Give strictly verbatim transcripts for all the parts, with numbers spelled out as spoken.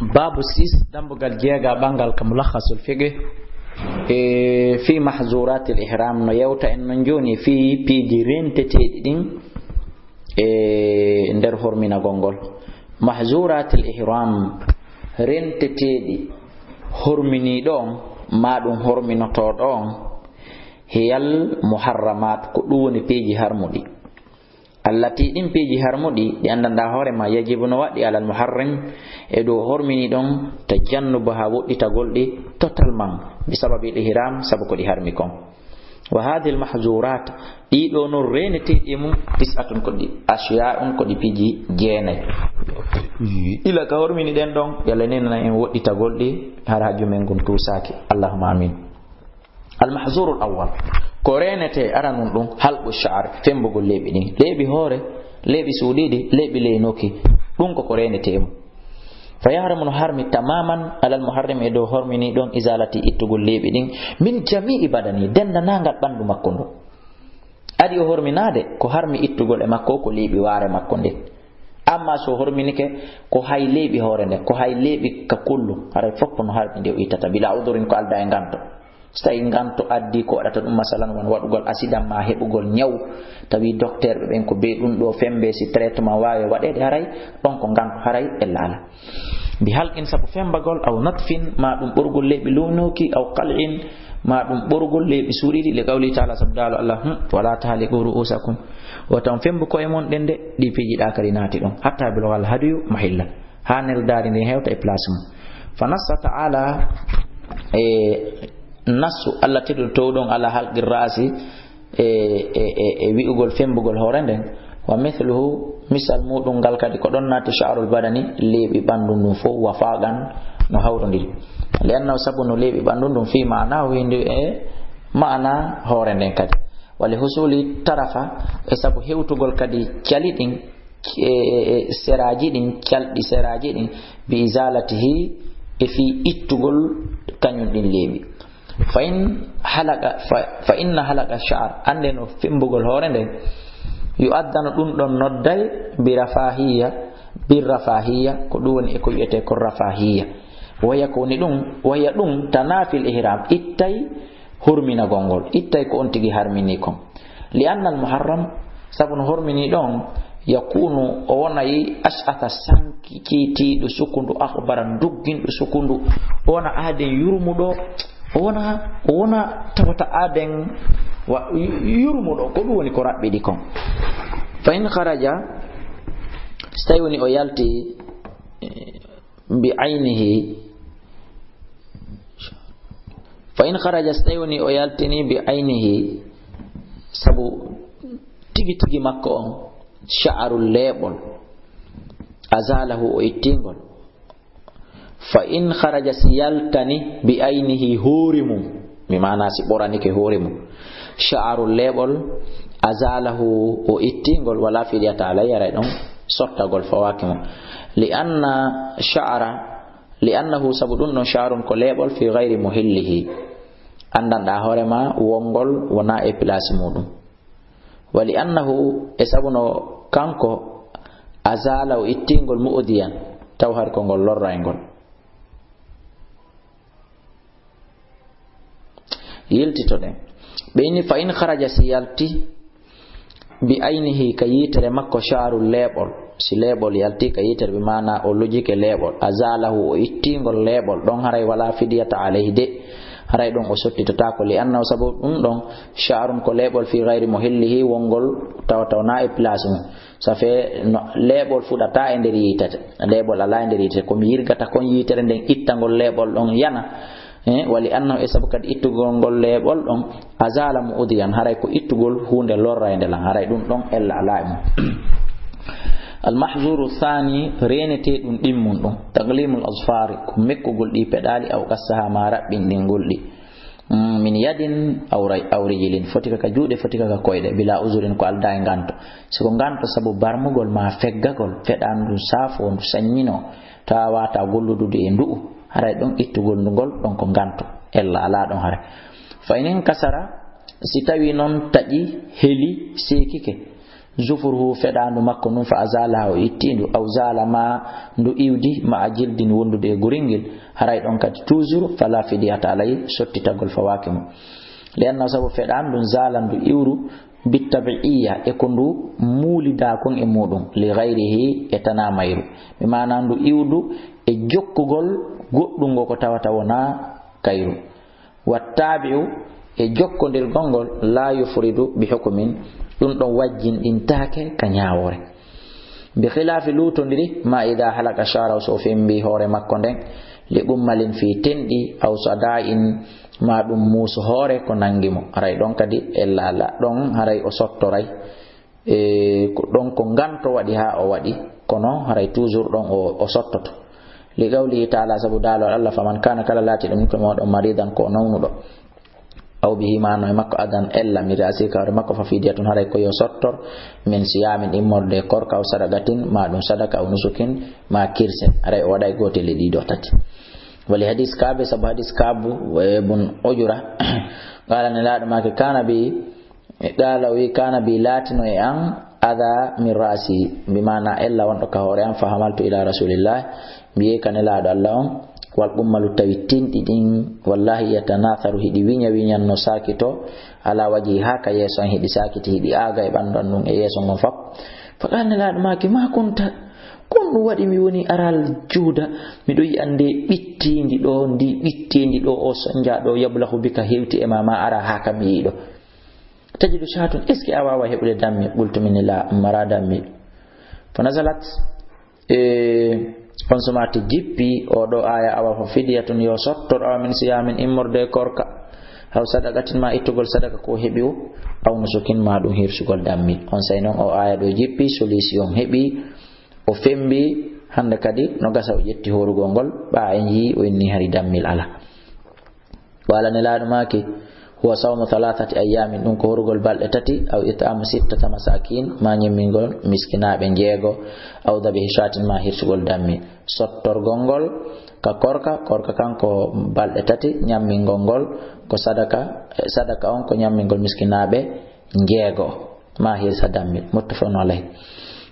Baabu six, dambugal jeega, ɓanngal ka Mulakhasul Fiqh, e fii mahzuratil ihram, no yewta en non jooni fii piiji renteteeɗi ɗin e nder horminagol ngol. Mahzuratil ihram, renteteeɗi horminiiɗo on, maa ɗum horminotooɗo on, hiyal muharramat, ko ɗum woni piiji harmuɗi. Allati, ɗin piiji harmuɗi, ɗi anndanɗaa hoore ma, yajibu, no waɗɗi, alal muharrim, e dow horminiiɗo on, tajannubuha, woɗɗitagol ɗi totalement, bi sababil ihram, sabu ko ɗi harmi kon. Wa hadhil mahzurat, ɗii ɗoo non reeneteeɗi e mum, tis'atun, ko ɗi, ashya'un, ko ɗi piiji jeenay. Ila ka hormini ɗen ɗon, Yalla neenana en woɗɗitagol ɗi, hara hajju men ngun tuusaaki. Allahumma amin. Al mahzurul awwal, ko reenetee aranun ɗum, halqu sha'r, femmbugol leeɓi ɗin. Leeɓi hoore, leeɓi suuɗiiɗi, leeɓi ley nokki. Ɗum ko ko reenetee e mum. Fa yahrumu, no harmi, tamaman alal muharrim, e dow hormini ɗon, izalati, ittugol leeɓi ɗin, min jami'i badani, denndanangal ɓanndu makko ndu. Adi o horminaade, ko harmi ittugol e makko ko leeɓi waare makko nden. Amma so horminike, ko hay leeɓi hoore nden, ko hay leeɓi ka kullu, haray fof no harmi nde o ittata, bila udurin, ko aldaa e nganto. So tawi nganto addi ko waɗata ɗum, masalan, won waɗugol accident ma heɓugol ñaw, tawi docteur ɓe ɓen ko be ɗum ɗo fembe, si traitement waawi waɗeede, haray ɗon ko nganto, haray ella ala. Bi halqin, sabu fembagol, aw natfin, ma ɗum ɓorgol leeɓi lownooki, aw qal'in, ma ɗum ɓorgol leeɓi suuɗiiɗi, li qawli taala, sabu daalo Allah, hmm, wala tahliqu ru'usakum, wota on fembu ko'e mon ɗen de, ɗi piiji ɗa kadi naati ɗon, hatta yablughal hadyu mahilla, ha neldaari ndin hewta e place mum. Fa nassa taala, e nassu Allah tedduɗo towɗon, ala halqi ra'si, e, e, e, e wi'ugol fembugol hoore nden. Wa mithluhu, misal muɗum ngal kadi ko ɗon naati, sha'rul badani, leeɓi ɓandu ndun fof, wafaqan, no hawrondiri. Li annahu, sabu no leeɓi ɓandu ndun, fi ma'nahu, hindi e ma'ana hoore nden kadi. Wa li husuli tarafa, e sabu hewtugol kadi cali ɗin, e, e, e seraaji ɗin, calɗi seraaji ɗin, bi izalatihi, e fii ittugol kañum ɗin leeɓi. Fa in halaqa, fa, fa inna halaqa sha'r, annde no fembugol hoore nden, yu'addanu, ɗum ɗon nodday, bi rafahiya, bi rafahiya, ko ɗum woni e ko wi'etee ko rafahiya. Waya ko woni ɗum, waya ɗum tanafil ihram, ittay hurminagol ngol, ittay ko on tigi harmini kon. Li annal muharram, sabu no hormini ɗon, yakunu, o wonay ash'atha, sanki kiitiiɗo sukundu, akhbara, dugginɗo sukundu, o wona aaden yurmuɗo, o wona, o wona tawata aaden wa, yu-, yurmuɗo, ko ɗum woni ko raɓɓiɗi kon. Fa in kharaja, so tawi woni o yalti, eh, bi aynihi. Fa in kharaja, so tawi woni o yaltini bi aynihi, sabu tigi tigi makko on, sha'rul, leeɓol, azalahu, o ittingol. Fa in kharaja, si yaltini bi aynihi, hoore mum, bi maana si ɓoranike hoore mum, sha'rul, leeɓol, azalahu, o ittingol, wala fidyata alayhi, haray ɗon sottagol fawaaki mo. Li anna sha'ra, li annahu, sabu ɗum ɗon, sha'run, ko leeɓol, fi ghayri muhillihi, anndanɗaa hoore ma wongol wonaa e place muɗum. Wa li annahu, e sabu no kanko, azala, o ittingol, mu'diyan, taw hari ko ngol lorrayngol. Yiltitoɗen. Ɓe inni, fa in kharaja, si yalti, bi aynihi, ka yitere makko, sha'rul, leeɓol. Si leeɓol yalti ka yitere, bi maana o lojike leeɓol, azalahu, o ittingol leeɓol, ɗon haray wala fidyata alayhi de, haray ɗon o sottitotaako, li annahu, sabu ɗum ɗon, sha'run, ko leeɓol, fi ghayri muhillihi, wongol tawa taw na e place mum. Ça fait, no, leeɓol fuɗata e nder yitere, leeɓol ala e nder yitere, ko mi yirgata kon yitere nden, ittangol leeɓol ɗon yana. Eh, wa li annahu, e sabu kadi ittugol ngol leeɓol ɗon, azala mu'diyan, haray ko ittugol huunde lorraynde lan, haray ɗum ɗon ella alaa e mum. Al mahzuru thani, reenetee ɗum ɗimmun ɗum, taqlimul azfari, ko mekkugol ɗi peɗaali, aw qassaha, ma raɓɓinɗingol ɗi. Mm, min yadin aw ray-, aw rijlin, foti ka ka juuɗe, foti ka ka koyɗe, bila uzurin, ko aldaa e nganto. Si ko nganto sabu barmugol ma feggagol, feɗaandu saafo ndu saññino, tawa wata golludude e ndu'u, haray ɗon ittugol ndu ngol ɗon ko nganto, ella alaa ɗon haray. Fa in inkasara, si tawi non taƴi, heli, seekike, zufruhu, feɗaandu makko ndun, fa azalaha, o itti ndu, aw zala, ma ndu iwdi, ma a jildin, wondude e guringel, haray ɗon kadi toujours, fala fidiyata alayhi, sottitagol fawaaki mo. Li annahu, sabu feɗaandu ndun, zala, ndu iwru, bittabi'iyya, e ko ndu muulida kon e muɗum, li ghayrihi, e tanaa mayru. Bi maana ndu iwdu e jokkugol goɗɗum ngo ko tawata wonaa kayru. Wattaabi'u, e jokkondirgol ngol, laa yufridu bi hukumin, ɗum ɗon wajjinɗintaake ka ñaawoore. Bi khilaafi, luutondiri, ma ida halaka sha'rahu, so o fembi hoore makko nden, li qummalin, fii tenɗi, aw sada'in, ma ɗum muuso hoore ko nangi mo. Haray ɗon kadi ella ala, ɗon haray o sottoray. E, ko ɗon ko nganto waɗi haa o waɗi, kono haray toujours ɗon o, o sottoto. Li qawlihi ta'ala, sabu daalol Allah, faman kana, kala laatiiɗo minkum, e mooɗon, maridan, ko o nawnuɗo, aw bihi, ma no e makko, adan, ella, min ra'sihi, ka hoore makko, fa fidiyatun, haray ko yo sottor, min siyamin, immorde e korka, aw sadaqatin, ma ɗum sadaka, aw nusukin, ma kirse, haray o waɗay gootel e ɗii ɗoo tati. Wali hadis Kaabe, sabu hadis Kaabu, e, bun Ujura, qala, Nelaaɗo maaki, kana bi, e, qala, o wi, kana bi, laatino e an, ada min ra'si, bi maana ella wonɗo ka hoore an, fa hamaltu ila rasulillah, mi yehi ka Nelaaɗo Allah on, wal qummalu, tawi tenɗi ɗin, wallahi, yatanatharu, hiɗi wiña wiñan, no saakito, ala wajhi, haa ka yeeso an, hiɗi saakiti, hiɗi aaga e ɓandu an ndun e yeeso ngon fop. Fa qala, Nelaaɗo maaki, ma kunta, ko honɗum waɗi mi woni aral juuda, miɗo yi'a nde ɓittiindi ɗo, ndi ɓittiindi ɗo, o sonja ɗo, yablahu bika, hewti e ma, ma ara haa ka mi yi'i ɗo. Tajidu shaatun, est-ce que a waawa heɓude dammi? Qultu, min la, mi mara dammi. Fa nazalat, e, on sumaati jippi o ɗo aya, awa fa fidiyatun, yo sottor, awa min siyamin, immorde e korka, aw sadaqatin, ma ittugol sadaka ko heɓi o, aw nusukin, ma ɗum hirsugol dammi. On say non o aya ɗo jippi, solution heɓi, o fembi, hande kadi no gasa o ƴetti horugol ngol, ɓa en yii o inni hari dammil ala. Qala, Nelaaɗo maaki, huwa sawmu thalathati ayyamin, ɗum ko horugol balɗe tati, aw it'amu sittata masakin, ma ñimmingol miskinaaɓe njeego, aw dhabihi shatin, ma hirsugol dammi. Sottorgol ngol ka korka, korka kan ko balɗe tati, ñammingol ngol ko sadaka, sadaka on ko ñammingol miskinaaɓe njeego, ma hirsa dammi. Muttafaqun alayh.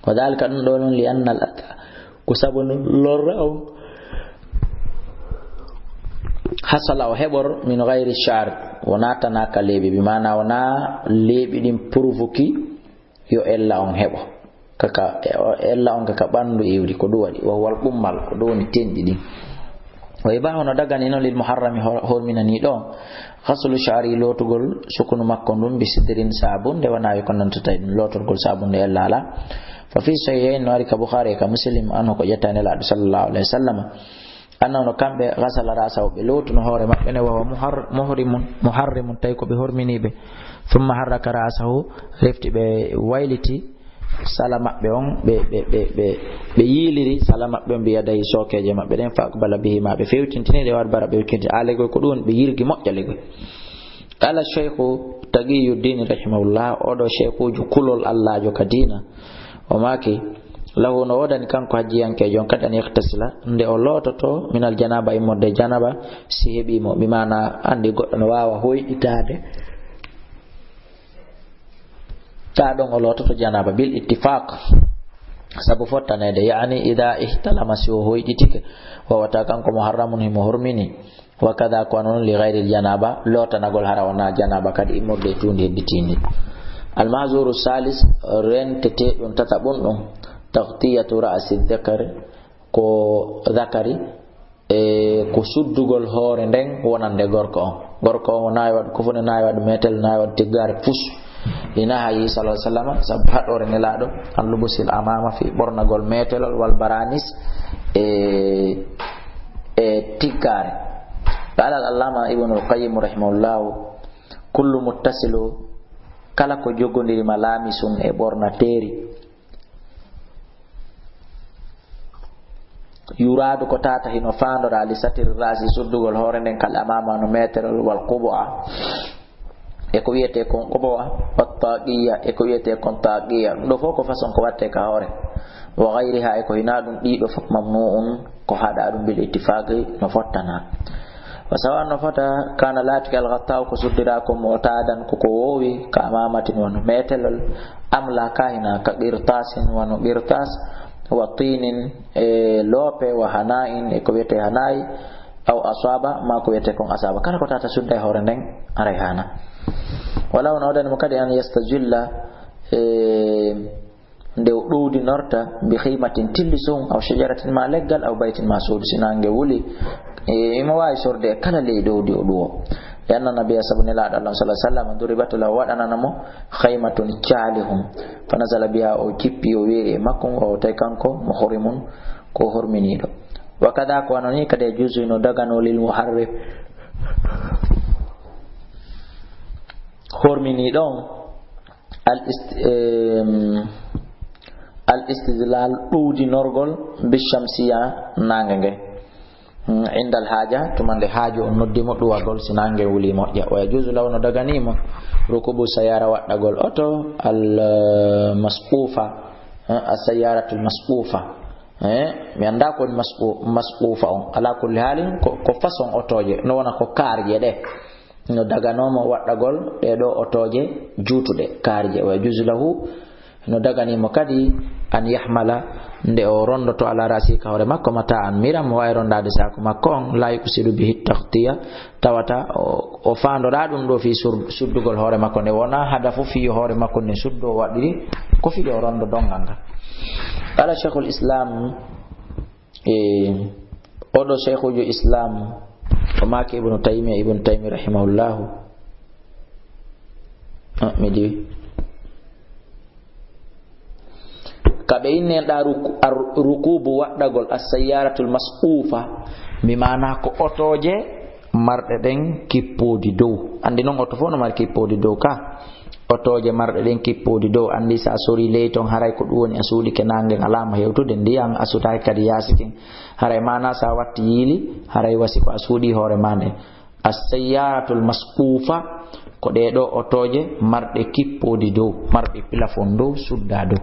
Wa dhalika, ɗum ɗo non, li anna al adha, ko sabu no lorra on hasala, o heɓor, min ghayri shar, wona tana ka leeɓi, bi maana wona leeɓi ɗin provoki yo ella on heɓo. Kaka, ella on kaka ɓandu iwri, ko ɗum waɗi. Wa huwa al qummal, ko ɗum woni tenɗi ɗin. Wa ibahu, no dagani non, lil muharrami, hor-, horminani ɗo, ghaslu sha'ri, lootugol sukunu makko ndun, bi sidrin, sabunde, wa nahwi, ko nantata e ɗum, lootorgol sabunde ella ala. Fa fi sahihayn, no ari ka Bukhari e ka Muslim, anhu, ko ƴetta e Nelaaɗo sallallahu alayhi wa sallam, annahu, no kamɓe, ghasala ra'sahu, ɓe lootuno hoore maɓɓe nde, wa huwa muhar-, muhrimun, muharrimun, tawi ko ɓe horminiiɓe. Thumma harraka ra'sahu, refti ɓe wayliti sala maɓɓe on, ɓe, ɓe, ɓe, ɓe, ɓe yiiliri sala maɓɓe on, bi yadayhi, sookeeje maɓɓe ɗen, fa aqbala bihima, ɓe fewtintini ɗe, wa adbara, ɓe wekkintini. A legoy ko ɗum, ɓe yirgi moƴƴa legoy. Qala Shaykhu Taqiyuddin rahimahullah, oɗo sheykhuujo kulol Allaajo ka diina, o maaki, lahu, no woodani kanko hajjiyankeejo on kadi, an yaghtasila, nde o loototo, minal janaba, immorde janaba, si heɓii mo, bi maana anndi goɗɗo no waawa hoyɗitaade, ta ɗon o loototo janaba bil ittifaq, sabu fottaneede, yaani, ida ihtalama, si o hoyɗitike, wa huwa, ta kanko, muharramun, himo hormini, wa kada, ko non, li ghayril janaba, lootanagol hara wona janaba kadi, immorde e tuundi hedditiindi. Al mahzuru salis, renteteeɗum tataɓum ɗum, taghtiyatu ra'si dhakari, ko dhakari, e ko suddugol hoore nden wonande gorko on. Gorko on o naawi waɗu kufune, naawi waɗu meetel, naawi waɗu tiggaare, fus. Li nahyihi sallallahu alayhi wa sallam, sabu haɗoore Nelaaɗo, an lubusil amama, fi ɓornagol meetelol, wal baranis, e, e tiggaare. Qala al allama Ibnul Qayyim rahimahullahu, kullu muttasilu, kala ko jogondirima laamisun e ɓornateeri, yuraadu, ko tata hino faandora, li satiri ra'si, suddugol hoore nden, kal amama, no meeterol, wal qubu'a, e ko wiyete kon qubu'a, wat taqiya, e ko wiyete kon taqiya. Ɗum ɗo fof ko façon ko watte ka hoore. Wa ghayriha, e ko hina ɗum, ɗiɗo fof mamnu'un, ko haɗa ɗum bil ittifaqi, no fottana. Wa sawa, no fota, kana, laatike, al ghatta'u, ko suddira ko, mu'tadan, ko ko wowi, ka amamatin, wano meetelol, Amla kahina ka qirtasin, wano qirtas, wa tinin, e loope, wa hana'in, e ko wiyetee hana'i, aw asaba, ma ko wiyetee kon asaba. Kala ko tata sudda e hoore nden, aray haana. Wala on odani mo kadi an yastajilla, e nde o ɗowdinorta, bi khaymatin, tillisun, aw shajaratin, ma leggal, aw baytin, ma suudu, si naange wuli, e, imo waawi sorde e kala ley ɗowdi o ɗuwo. Li anna nabiyya, sabu Nelaaɗo Allah, sallallahu alaihi wasallam, duribat lahu, waɗanana mo, khaymatun, caalihun. Fa nazala biha, o jippi, o weeyi e makko, wa huwa, tawi kanko, muhrimun, ko horminiiɗo. Wa kada, ko wano ni kadi, yajuzu, no daganoo, lil muharrim, horminiiɗo on, al ist-, em, al istidlal, ɗowdinorgol, bi shamsiya, naange nge. Mm, indal haaja, tuma nde haaju on noddi mo, ɗuwagol, si naange wuli, moƴƴa. Wa yajuzu lahu, no daganii mo, rukubu sayyara, waɗɗagol oto, al, eh, masqufa, eh, as sayyaratul masqufa. Eh, mi anndaa ko woni masqu-, masqufa on. Ala kulli haalin, ko, ko façon otooje, no wona ko kaarje ɗe. No daganoo mo waɗɗagol ɗee ɗoo otooje juutuɗe, kaarje. Wa yajuzu lahu, no daganii mo kadi, an yahmala, nde o ronndoto, ala ra'sihi, ka hoore makko, mata'an, miram, o waawi ronndaade saaku makko on, la yuqsidu bihi taghtiya, tawata o, o faandoraa ɗum ɗoo fii sur-, suddugol hoore makko nde, wonaa hadafu fii hoore makko nde suddo o waɗiri, ko fii o ronndo donngal ngal. Qala Shaykhul Islam, E, oɗo Shaykhujo Islam, o maaki Ibnu Taymiya, Ibnu Taymiya rahimahullahu. Ah, mi diwi. Ka ɓe inni en ɗa ruku-, ar-, rukubu waɗɗagol as-sayyaratul masqufa, mi maana ko otooje marɗe ɗen kippoodi dow. Anndi non oto fof no mari kippoodi dow ka. Otooje marɗe ɗen kippoodi dow, anndi so a sorii ley ton, haray ko ɗum woni a suuɗike naange ngen, alaa mo hewtude ndiyan, a sutaaki kadi yaasi kin. Haray maana so a watti yiili, haray wasi ko a suuɗii hoore maa nden. As-sayyaratul masqufa, ko ɗee ɗoo otooje marɗe kippoodi dow, marɗe plafond dow, suddaa dow.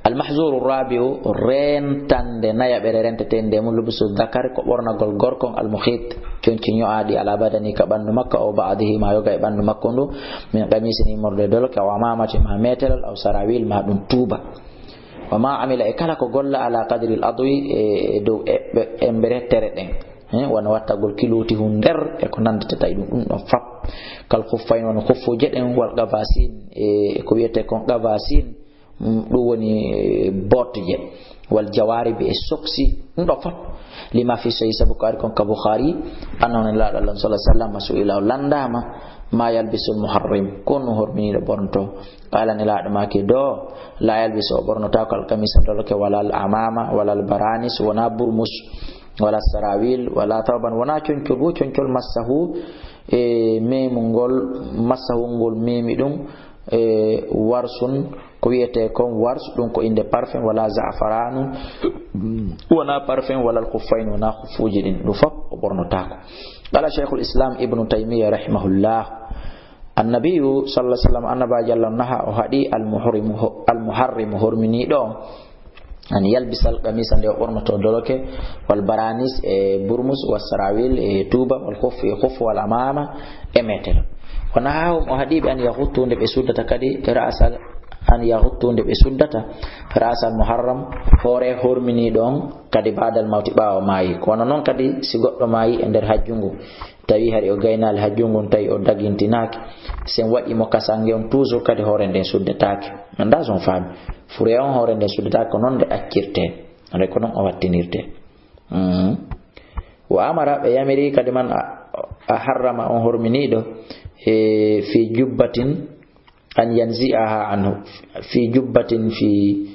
Al-mahzuru rabi'u, rentande nayaɓere rentetende mum, lubsu dhakari, ko ɓornagol gorko on, al-mukhit, conci ño'aaɗi, ala badani, ka ɓanndu makko, aw ba'dihi, ma yoga e ɓanndu makko ndu, min qamisin, immorde doloke, aw amamatin, ma meetelal, aw sarawil, ma ɗum tuuba. Wa ma amila, e kala ko golla, ala qadri al-adwi, e, e dow e, e, embere tere ɗen. Eh, wano wattagol kilooti hun nder, e ko nanndata e ɗum, ɗum ɗon fap. Kal khuffayn, wano khuffuuje ɗen, wal qafasin, e, e ko wiyetee kon qafasin, Mm, ɗum woni, eh, bootje, wal jawaribi e soksi, ɗum ɗo fof. Lima fi sahih, sabu ko ari kon ka Bukhari, annahu, Nelaaɗo Allah sallallahu alaihi wasallam, su'ila, o lanndaama, ma yalbisul muharrim, ko honɗum horminiiɗo ɓornoto. Qala, Nelaaɗo maaki, do, la yalbisu, o ɓornotaako al qamisa, doloke, wala al amama, wala al baranis, wona burmus, wala sarawil, wala thawban, wona concol, wo concol massahu, e memungol, massahu ngol memi ɗum, e warsun, ko wiyetee kon wars, ɗum ko innde parfum, wala za'faranu, wona parfum, wala al-khuffayn, wona khuffuuji ɗin, ɗum fof o ɓornotaako. Qala Shaykhul Islam Ibnu Taymiya rahimahullah, Annabiyu sallallahu alaihi wasallam, Annabaajo Allah naha, o haɗi al-muhrim, ho-, al-muharrim, horminiiɗo on, an yalbisal qamisa, nde o ɓornoto doloke, wal baranis e burmus, was sarawil e tuuba, wal khuf e khuf, wal amama e meetel. Wa nahahum, o haɗi ɓe, an yaghuttu, nde ɓe suddata kadi ra'sal, an yaghuttu, nde ɓe suddata ra'sal muharram, hoore horminiiɗo on, kadi ba'dal mawti, ɓaawo maayi. Ko wano non kadi si goɗɗo maayi e nder hajju ngu, tawi hari o gaynaali hajju ngun, tawi o dagintinaaki, sen waɗi mo kasange on, toujours kadi hoore nden suddetaake. Anndaa si on faami. Fure on hoore nden suddetaake, ko non nde accirtee. Ande ko non o wattinirtee. Mhm. Wa amara, ɓe yamiri kadi man a, a harrama on horminiiɗo, e fi jubbatin an yanzi'aha anhu, fi jubbatin fi,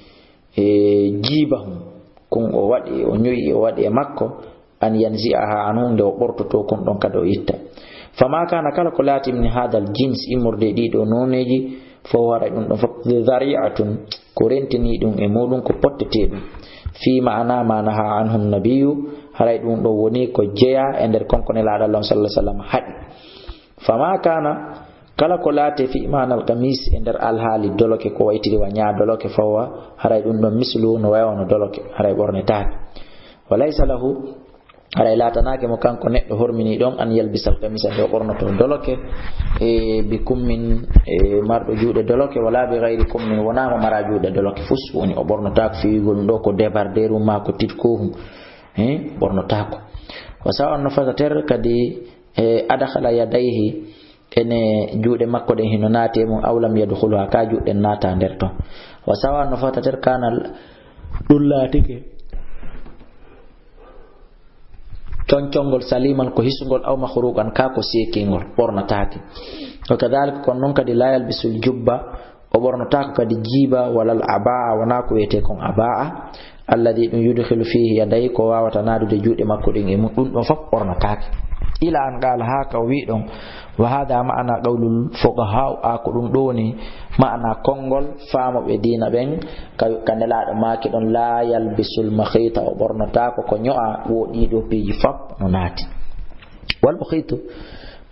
e, jibahum. Kun o waɗi, o ño'i, o waɗi e makko, an yanzi'aha anhu, nde o ɓortoto kun ɗon kadi o itta. Fama kana, kala ko laati min hadal jins, immorde e ɗiɗo nooneeji, fo haray ɗum ɗon fof dhari'atun, ko rentini ɗum e muɗum, ko potteteɗum. Fi ma'ana ma naha anhu nabiyyu, haray ɗum ɗon woni ko jeya e nder kon ko Nelaaɗo Allah sallallahu alaihi wasallam haɗi. Fama kana, kala ko laate fi ma'anal qamis, e nder alhaali doloke, ko waytiri wa ñaa doloke, fawa, haray ɗum ɗon mislu, no wayi wano doloke, haray ɓornetaake. Wa laysa lahu, Haray laatanaake mo kanko neɗɗo hormini ɗon an yalbisal kamisa nde o ɓornoto doloke, e bi kummin, e marɗo juuɗe doloke, wala bi gayri kummin, wonaa mo mara juuɗe doloke fus, woni o ɓornotaako fiyugol ɗo ko debarderu maa ko titkohum, eh, ɓornotaako. Wa sawa no fata ter kadi, e adakhala yadayhi, ene juuɗe makko ɗen hino naati e mum, aw lam yadkhuluha, ka juuɗe ɗen naata nder ton. Wa sawa no fata ter kana ɗum laatike concolngol saliman ko hisugol, aw makhruqan ka ko seekingol, ɓornataake. Wa kadhalika, kono non kadi, la yalbisul jubba, o ɓornotaako kadi jiiba, walal abaa, wonaa ko wiyetee kon abaa, alladhi ɗum yudkhilu fihi yadayhi, ko waawata naadude juuɗe makko ɗin e mum, ɗum ɗon fof ɓornotaake. Ila an qala, haa ka o wii ɗon, wa hada ma'ana qawlul fuqaha, a ko ɗum ɗo woni ma'ana konngol faamooɓe diina ɓen, ka, ka Nelaaɗo maaki ɗon, la yalbisul makhita, o ɓornotaako ko ño'a, wo ɗii ɗoo piiji fof no naati. Wal mukhitu,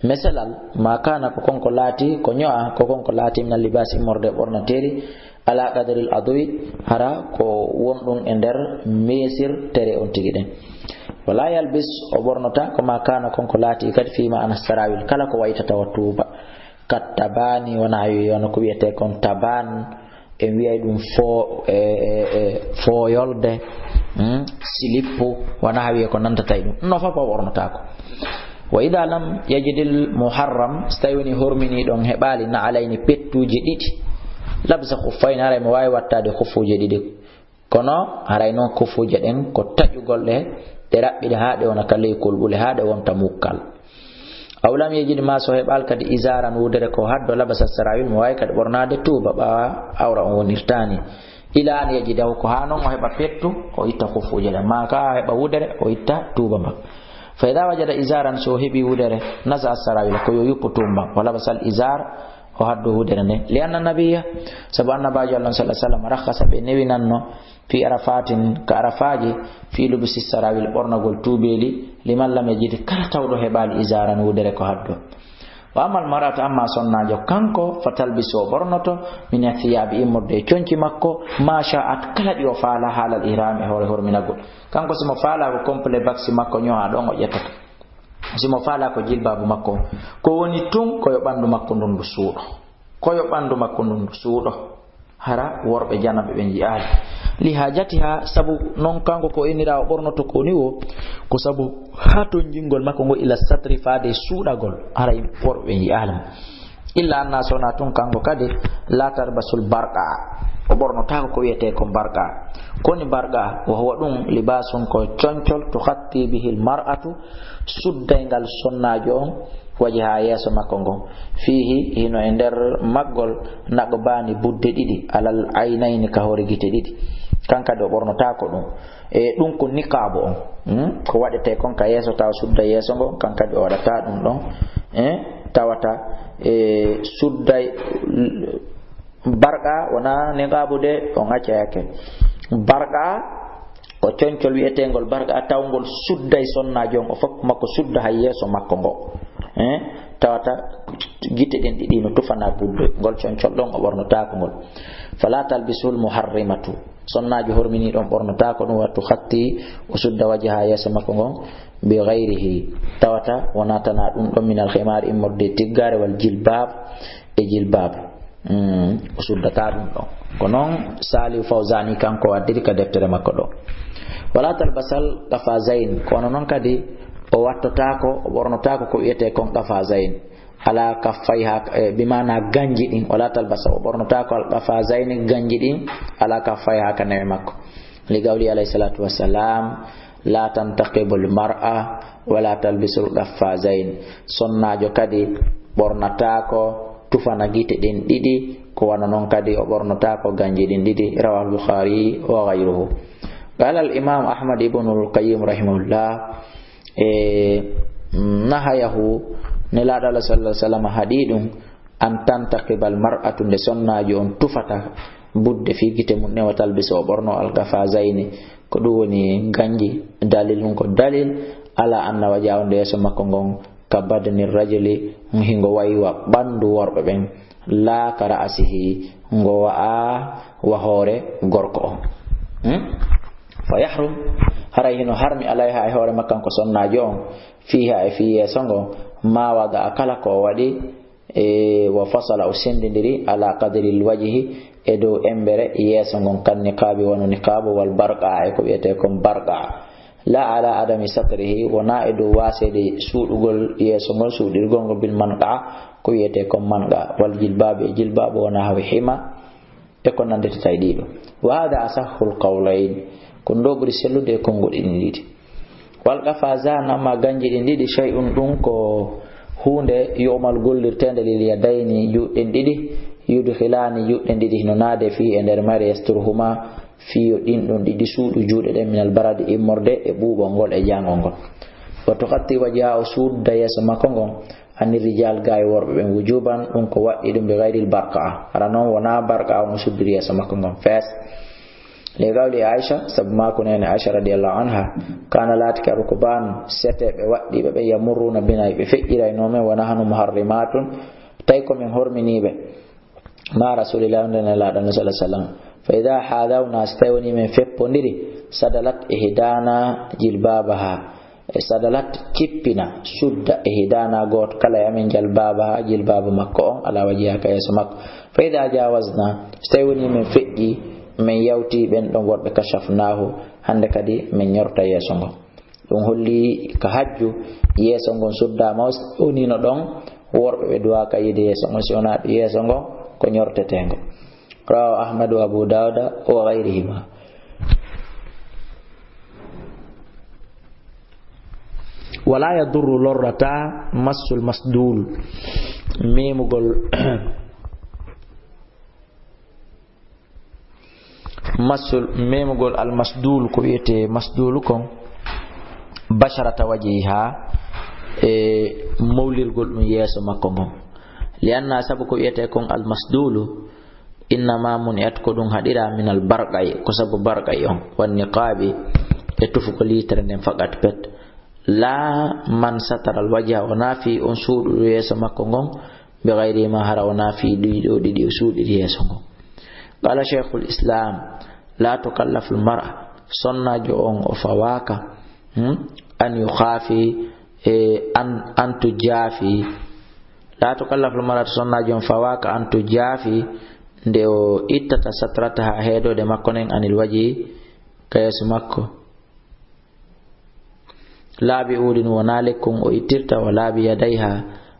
meselal, ma kana, ko konko laati, ko ño'a, ko konko laati, min al libas, immorde ɓornateeri, ala qadaril adwi, hara ko wonɗum e nder meesir tere on tigi ɗen. Wala yalbis, o ɓornota, ko ma kana, konko laati, kadi fi ma'ana sarawil, kala ko waytata wa tuuba. Kat tabani, wona wi, wona ko wiyetee kon taban, en wiyay ɗum fo-, e, e, e, fooyolde, hmm, silippu, wona haa wiye ko nantata e ɗum. No fof o ɓornotaako. Wa ida lam yajidil muharram, so tawi woni hormini ɗon heɓaali na alayni pettuuji ɗiɗi. Labsa khuffayni, haray mo waawi wattaade khuffuuje ɗiɗi. Kono haray noon khuffuuje ɗen ko taƴugol ɗe, ɗe raɓɓiɗe haa ɗe wona ka ley kolɓule, haa ɗe wonta mukkal. Aw lam yajid, ma so heɓaali kadi izaran, wudere ko haddo, labasa sarawil, mo waawi kadi ɓornaade tuuba, ɓaawa awra on wonirtaani. Ila an yajidahu, ko haa noon o heɓa pettu, o itta khuffuuje ɗen. Ma ka heɓa wudere, o itta tuuba mba. Fa ida wajada izaran, so o heɓi wudere, naza sarawila, ko yo yuppu tuuba mba. Wa labasal izar, o haddo wudere nde. Li anna nabiyya, sabu annabaajo Allah sallallahu alaihi wasallam, rakhasa, ɓe newinanno, fi arafatin, ka arafaaji, fi lubusi sarawil, ɓornagol tuubeeli, liman lam yajid, kala tawɗo heɓaali izaran, wudere ko haddo. Wa ammal mar'atu, amma sonnaajo kanko, fa talbisu, o ɓornoto, min athiyabi, immorde e conci makko, ma sha'at, kala ɗi o faala, haalal ihram, e hoore horminagol. Kanko si mo faala ko complet baksi makko ño'a ɗon o ƴettata. Si mo faala ko jilbaabu makko, ko woni tun ko yo ɓandu makko ndun ndu suuɗo. Ko yo ɓandu makko ndun ndu suuɗo. Hara worɓe janaɓe ɓen yi'aali. Li hajatiha, sabu non kanko ko inira o ɓornoto ko ni wo, ko sabu haa tonjingol makko ngo ila satri faade e suuɗagol. Haray worɓe ɓen yi'aali mo. Illa anna, sona tun kanko kadi, la tarbasul barqa. O ɓornotaako ko wiyetee ko barqa. Koni barqa, wa huwa ɗum libasun ko concol, tukhatti bihil mar'atu, suddayngal sonnaajo on, wajiha, yeeso makko ngon. Fihi, hino e nder maggol, naqbani, budde ɗiɗi, alal aynayni, ka hoore gite ɗiɗi. Kan kadi o ɓornotaako ɗum. E ɗum ko niqaabu on. Hmm? Ko waɗetee kon ka yeeso, tawa sudda yeeso ngon, kan kadi o waɗata ɗum ɗon. Eh? Tawata, e, sudday, barqa, wona niqaabu de, on accayake. Barqa, ko concol wi'eteengol barqa, tawngol sudday sonnaajo on, o fof makko sudda hay yeeso makko ngo. Eh? Tawata gite ɗen ɗiɗi no tufana budde, ngol concol ɗon o ɓornotaako ngol. Fala talbisul muharrimatu. Sonnaajo hormini ɗon ɓornotaako ɗum, wattu khatti, o sudda wajaha, yeeso makko ngon, bi ghayrihi, tawata wona tana ɗum ɗon, minal khimar, immorde tiggaare, wal jilbab, e jilbab. Mm, o suddata ɗum ɗon. Ko noon Salihu Fawzani kanko waddiri ka deftere makko ɗo. Wala talbasal qafazain, kono noon kadi o wattotaako, o ɓornotaako ko wiyetee kon qafazain. Ala kaffayha, e, bi maana ganji ɗin, wala talbasa, o ɓornotaako al qafazayni, ganji ɗin, ala kaffayha, ka newe makko. Li qawli alayhi salatu wassalam, la tantaqibul mar'a, wala talbisul qafazayn. Sonnaajo kadi ɓornataako tufana gite ɗin ɗiɗi, ko wano non kadi o ɓornotaako ganji ɗin ɗiɗi. Rawahu Bukhari wa ghayruhu. Qala al imam Ahmad ibn al Qayyim rahimahullah, e, nahayahu, Nelaaɗo Allah sallallahu alaihi wasallam haɗi ɗum, an tantaqibal mar'atu, nde sonnaajo on tufata budde fii gite mum ɗen, wa talbiso, o ɓorno, al qafazayni, ko ɗum woni ganji. Dalil mum ko dalil ala anna waja, on nde yeeso makko ngon, ka badani rajuli, hingo wayi wa ɓandu worɓe ɓen, laa ka ra'asihi, ngo wa'a wa hoore gorko on. Hmm? Fa yahrum, haray hino harmi alayha e hoore makko kanko sonnaajo on, fiiha e fii yeeso ngon, ma wada a kala ko o waɗi, e wa fasala o sendindiri ala qadril wajhi e dow embere yeeso ngon kan niqaabi wano niqaabu wal barqa e ko wiyete kon barqa. La ala adami satrihi, wona e dow waseede suuɗugol yeeso ngol, suuɗirgol ngol bil manqa, ko wiyete kon manqa, wal jilbabi e jilbabu wona hawi hima, e ko nanditata e ɗiɗo. Wa hada asahhul qawlayn, ko ɗo ɓuri sellude e konguɗi ɗin ɗiɗi. Wal qafazan, amma ganji ɗin ɗiɗi, shay'un, ɗum ko huunde yu'mal gollirteende lil yadayni, juuɗe ɗen ɗiɗi, yudkhilani, juuɗe ɗen ɗiɗi hino naade fi e nder mare, yasturuhuma, fiyo ɗin ɗon ɗiɗi suuɗu juuɗe ɗen minal baradi immorde e ɓuuɓol ngol e jangol ngol. Wa tughatti wajha, o sudda yeeso makko ngon, anir rijal, gaa e worɓe ɓen, wujuban, ɗum ko waɗɗi ɗum, bi ghayril barqa. Hara non wona barqa on o suddiri yeeso makko ngon fees. Li qawli Aisha, sabu maaku nene Aisha radiyallahu anha, kana laatike rukban, seteɓe waɗɗiɓe ɓe yamurruna bina, ɓe feƴƴirayno men, wa nahnu muharrimatun, tawi ko min horminiɓe. Ma rasulillah, nde Nelaaɗo, sallallahu alaihi wasallam. Fa idha hadawna, so tawi woni men feppondiri, sadalat ihdana jilbabaha, e sadalat, kippina, sudda, e hidana gooto kala e amen jalbaaba haa jilbaaba makko on, ala wajiha ka yeeso makko. Fa idha jawazna, so tawi woni men feƴƴi, men yawti ɓen ɗon worɓe, kashafnahu, hande kadi men ñorta yeeso ngon. Ɗum holli ka hajju, yeeso ngon suddaama, o s-, woni no ɗon worɓe ɓe duwaaka yiide yeeso ngon, si wonaa ɗum yeeso ngon ko ñorteteengo. Rawahu Ahmad wa Abu Dawuda wa ghayrihima. Wala yadurru, lorrata, massul masdul, memugol, massul, memugol al masdul, ko wiyete masdulu kon, basharata wajhiha, e mawlirgol ɗum yeeso makko ngon. Li anna, sabu ko wiyete kon al masdulu, innama mun et ko ɗum haɗira minal barqai, ko sabu barqai on, wan niqabi, e tufugol yitere nden faqat pet. La man satara al wajha, wona fi on suuɗuɗo yeeso makko ngon, bi ghayrihima, hara wona fi ɗiɗo ɗiɗi o suuɗiri yeeso ngon. Qala shaykhul islam, la tukallaful mar'a, sonnajo on o fawaka, hmm? An yukhafi, e an, an tujafi. La tukallaful mar'atu, sonnajo on fawaka an tujafi, nde o ittata satrataha, heedode makko nen, anil waji, ka yeeso makko. Laabi udin, wona lekkun o ittirta, wa laabi yadayha,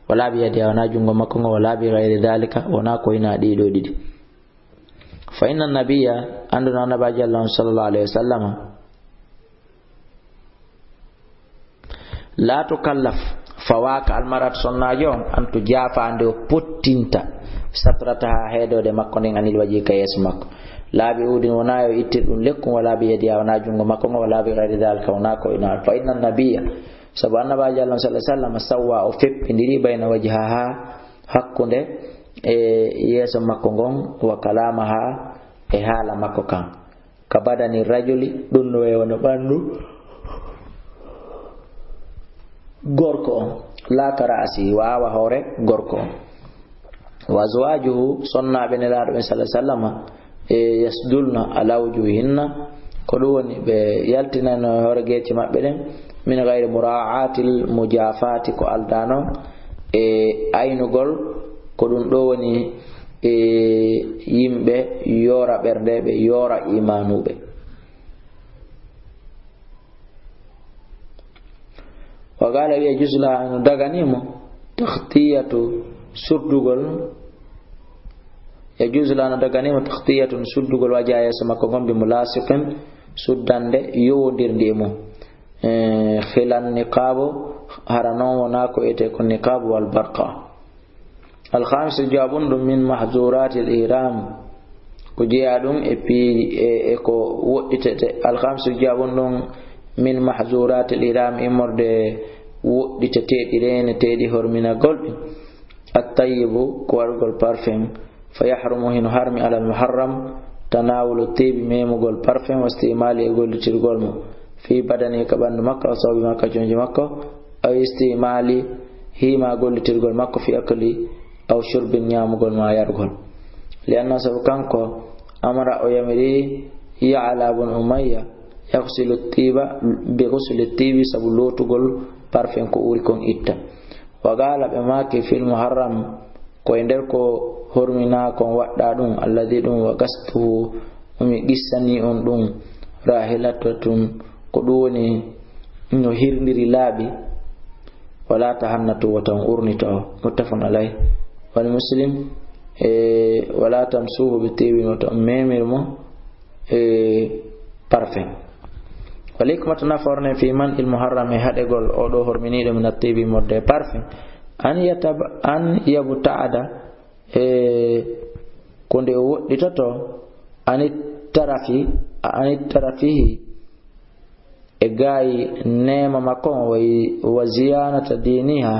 wa laabi yadiha, wona jungo makko ngo, wa laabi ghairi dhalika, wona ko ina ɗiɗo ɗiɗi. Fa inna nabiyya, anduno annabaji Allah on sallallahu alaihi wasallama, la tukallaf, fawaka almarat, sonnajo on, an tujafa, nde o pottinta, satrataha, heedode makko nden, anil waji, ka yeeso makko. Laabi udin, wona yo ittir ɗum lekkun, wala bi yadiha, wona jungo makko ngo, wala bi ghairi dhalika, wona ko ina. Fa inna nabiyya, sabu annabaji Allah sallallahu alaihi wasallam, sawwa, o feppindiri, bayna wajhaha, hakkunde e yeeso makko ngon, wa kalamaha, e haala makko kan. Ka badani rajuli, ɗum no wayi wano ɓandu gorko on, la ka ra'si, wa awa hoore gorko on. Wa azwajuhu, sonnaaɓe Nelaaɗo ɓen sallallahu alaihi wasallama, e yasdulna ala wujuhinna, ko ɗum woni ɓe yaltinayno e hoore geeci maɓɓe ɗen, min ghairi mura'atil mujafati, ko aldaa non e aynugol, ko ɗum ɗo woni e yimɓe yoora ɓernde, ɓe yoora imanuɓe. Wa qala, wiya, yajuzu laha, no dagani mo, takhtiyatu, suddugol, yajuzu laha, no dagani mo, takhtiyatun, suddugol, wajha, yeeso makko ngon, bi mulasiqin, suddande yowondirndi e mum. E, khilan niqabu, hara non wona ko ete ko niqabu wal barqa. Al khamisu, jaabun ɗum, min mahzuratil ihram, ko jeyaa ɗum e piiji, e, e ko woɗɗitete. Al khamisu, jaabun ɗum, min mahzuratil ihram, immorde woɗɗiteteeɗi, reeneteeɗi horminagol ɗi. At tayyibu, ko waɗugol parfum. Fa yahrumu, hino harmi, alal muharram, tanawulu tiibi, memugol parfum, wa istimali, e gollitirgol mo, fi badani, ka ɓandu makko, aw sawbi makko, conci makko, aw istimali, hima gollitirgol makko, fi akli, aw shurbin, ñaamugol ma yarugol. Li anna, sabu kanko, amara, o yamiri, Ya'la bun Umayya, Yaghsilu tiba bi ghusli tibi, sabu lootugol parfum ko uri kon itta. Wa qala, ɓe maaki, fil muharram, ko e nder ko horminaa kon waɗɗaa ɗum, alladhi, ɗum, wa ghastuhu, mi qissani on ɗum, rahilatun, ko ɗum woni no hirndiri laabi, wala tahannatu, wata on urnito. Muttafaqun alayh. Wal muslim, e, wala tamsuhu bi tibin, wata on memir mo e parfum. Wal hikmatu, nafoore nden, fi man il muharram, e haɗegol o ɗo horminiiɗo, min at-tibi, immorde e parfum, an yatab-, an yabta'ida, e ko nde o woɗɗitoto, anit tarafi, anit tarafihi, e gaayi neema makko on, wa, wa ziyanata diniha,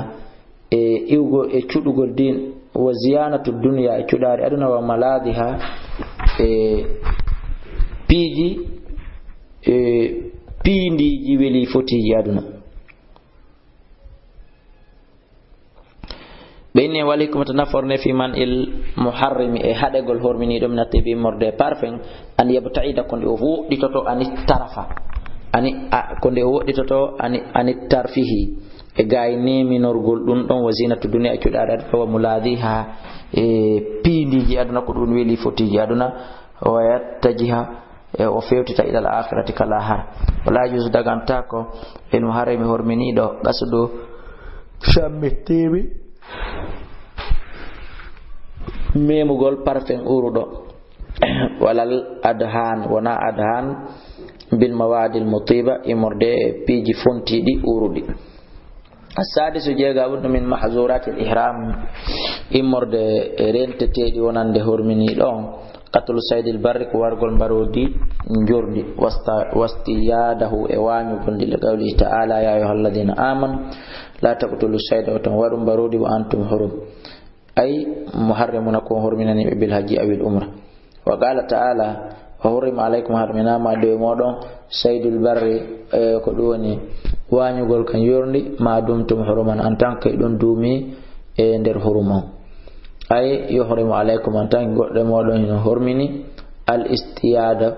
e iwgo-, e cuɗugol din, wa ziyanatu dunya, e cuɗaari aduna, wa maladiha, e piiji, e piindiiji weli fotiiji aduna. Ɓe inni, wal hikmatu, nafoore nden, fi man il muharrimi, e haɗegol horminiiɗo, min at-tibi, immorde e parfum, an yabta'ida, ko nde o woɗɗitoto, ani tarafa, ani, a, ko nde o woɗɗitoto, ani, ani tarfihi, e gaayi neminorgol ɗum ɗon, wa zinatu dunya, e cuɗaari aduna, wa muladiha, e piindiiji aduna, ko ɗum weli fotiiji aduna, wa yattajiha, e o fewtita ilal akhirati ka lahara. Wala yajuzu, dagantaako, lil muharrimi, horminiiɗo, qasdu shammi tibi, memugol parfum uruɗo, walal adhan, wona adhan, bil mawadil mutiba, immorde e piiji fontiiɗi uruɗi. As-sadisu, jeegaɓuɗo, min mahzuratil ihram, immorde e renteteeɗi wonande horminiiɗo on, qatlu saydil barri, ko wargol mbaroodi njorndi, wasta-, wastiyadahu, e wañugol ndi, li qawlihi ta'ala, ya ayyuhalladhina amanu la taqtulu sayda, wata on waɗu mbaroodi, wa antum hurum. Ay muharrimuna, ko on horminaniiɓe, bil hajji awil umra. Wa qala ta'ala, wa hurrima alaykum, harminaama e dow mooɗon, saydul barri, e, ko ɗum woni wañugol ka njorndi, ma dumtum huruman, en tant que ɗum duumi e nder hurum on. Ay yuhrimu alaykum, en tant que goɗɗo e mooɗon hino hormini, al istiyada,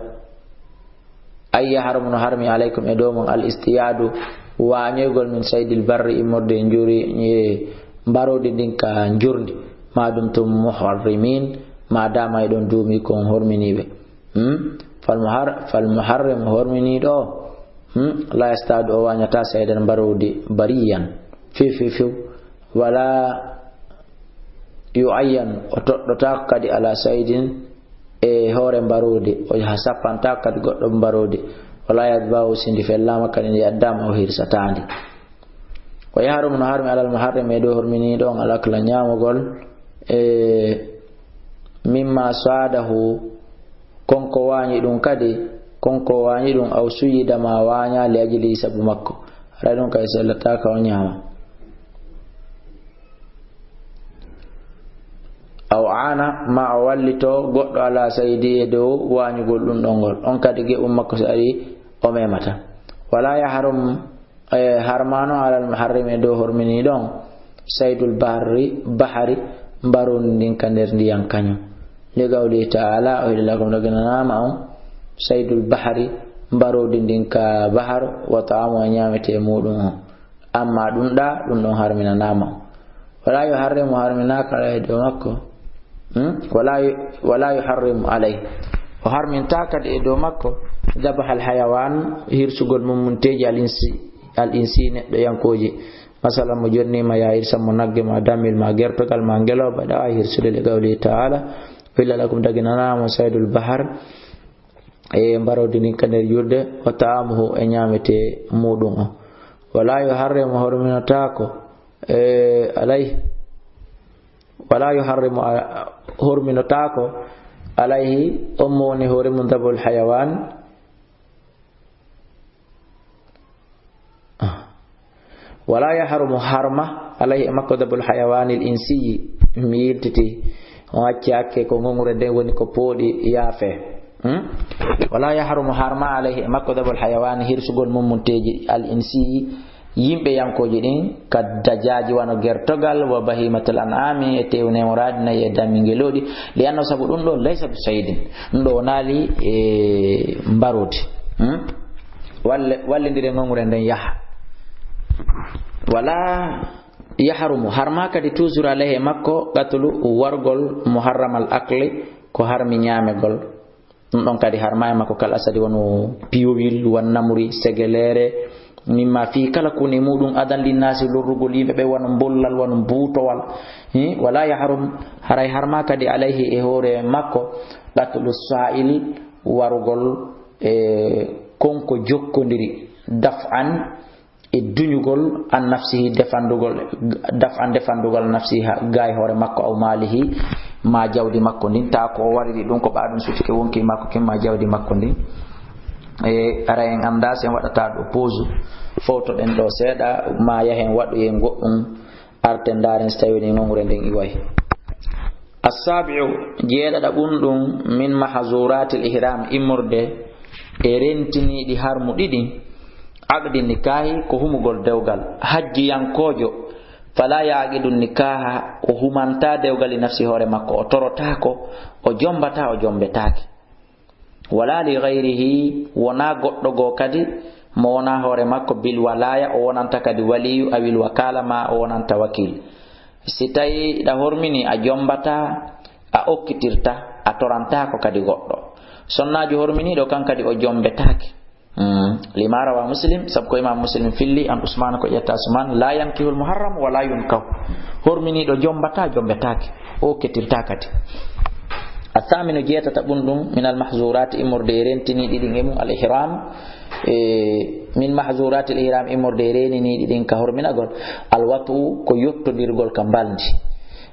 ay yahrumu, no harmi, alaykum, e dow mon, al istiyadu, wañoygol, min saydil barri, immorde e njuri, e mbaroodi ndin ka njorndi, ma dumtum muharrimin, ma dama eɗon duumi ko on horminiiɓe. Hmm? Fal muhar-, fal muharrim, horminiiɗo o, hmm? La yastadu, o wañata saydan, mbaroodi, bariyan, few, few, few. Wala yu'ayyan, o toɗɗotaako kadi ala saydin, e hoore mbaroodi, o yaha sappantaako kadi goɗɗo mbaroodi, wala yadbahu, si ndi fellaama kadi, ndi addaama, o hirsataandi. Wa yahrumu, no harmi, alal muharrimi, e dow horminiiɗo on, al akla, ñaamugol, e mimma sadahu, kon ko waañi ɗum kadi, kon ko waañi ɗum, aw suyida, ma waaña, li ajlihi, sabu makko, haray ɗum kay sellataaka o ñaama. Aw aana, ma o wallito goɗɗo, ala saydi, e dow wañugol ɗum ɗon ngol. On kadi geɓum makko so ari, o memata. Wala yahrum, e, harmano alal muharrim, e dow horminiiɗo on, saydul bahri, bahari, mbarondi ndin ka nder ndiyan kañum. Li qawlihi ta'ala, o hila lakum, daginanaama on, saydul bahri, mbarondi ndin ka bahar, wa ta'amu, e ñaamete muɗum on. Amma ɗum ɗa, ɗum ɗon harminanaama. Wala yuharrimu, harminaaka e dow makko. Hmm? Wala yu-, wala yuharrimu alayhi. O harminta kadi e dow makko, dabahal hayawan, hirsugol mummunteeji al insi, al insi, neɗɗo yankooji. Masalan, mo jonniima, ya hirsan mo nagge ma, dammel ma, gertogal ma, ngelooba, ɗa waawi hirsude, li qawlihi ta'ala, uhilla lakum, daginanaama saydul bahar, e mbaroodi ndin ka nder yurde, wa ta'amuhu, e ñaamete muɗum o. Wala yuharrimu, horminotaako, e, alayhi, wala yuharrimu, a-, horminotaako, alayhi, on mo woni hoore mum, dabul hayawan. Ah. Wala yahrumu, harma, alayhi, e makko, dabul hayawanil insiyi, mi yiltiti, on acci hakke ko ngongure nden woni ko pooɗi yaafe. Hmm? Wala yahrumu, harma, alayhi, e makko, dabul hayawani, hirsugol mummunteeji, al insiyi, yimɓe yankooji ɗin, ka dajaaji, wano gertogal, wa bahimatul an'ami, e teewu neemoraaɗi, nayi e dammi ngelooɗi, li annahu, sabu ɗum ɗo, laysa bi saydin, ɗum ɗo wonaali e mbaroodi. Hmm? Walle-, wallindire ngongre nden yaha. Wala yahrumu, harma kadi toujours alayhi e makko, qatlu, wargol, muharramal akli, ko harmi ñaamegol. Ɗum ɗon kadi harma e makko, kal asadi, wano piyowil, wan namri, segelere, mimma fi, kala ko woni e muɗum adan linnasi, lorrugol yimɓe ɓe, wano mbollal, wano mbuutowal. Hi, wala yahrum, haray harma kadi alayhi e hoore makko, qatlu sa'il, warugol e konko jokkodiri, daf'an, e duñugol, an nafsihi, defandugol, daf'an, defandugol, nafsihi, ha, gaay hoore makko, aw maalihi, ma jawdi makko ndin, ta ko o wariri ɗum, ko ɓaɗum sutike wonki makko kin, ma jawdi makko ndin. E ara en annda sen waɗata ɗo pause, fowtoɗen ɗo seeɗa, ma yahen waɗoyen goɗɗum, arten ndaaren si tawi woni ngongre nden iway. Assaabi'u, jeeɗaɗaɓun ɗum, min mahzuratil ihram, immorde e rentiniiɗi harmu ɗiɗi, aqdi nikaahi, ko humugol dewgal. Hajjiyankoojo, fala ya'qidu nikaaha, o humanta dewgal li nafsi hoore makko, o torotaako, o jombata, o jombetaake. Wala li ghayrihi, wona goɗɗo goo kadi, mo wona hoore makko, bil walaya, o wonanta kadi waliyu, awil wakala, ma o wonanta wakil. Si tawi ɗa hormini, a jombata, a okkitirta, a torantako kadi goɗɗo. Sonnaajo horminiɗo kan kadi o jombetake. Hmm. Lima rawa Muslim, sabu ko Imam Muslim filli, an Usman ko ƴetta Usman, la yankihul muharram wala yunkahu. Horminiɗo jombata, jombetake. O okkitirta kadi. Athaminu, jeetata ɓun ɗum, min al mahzurati, immorde e rentiniɗi ɗin e mum, al ihram, e min mahzurati al ihram, immorde e reniniɗi ɗin ka horminagol, al wat'u, ko yottodirgol ka mbalndi.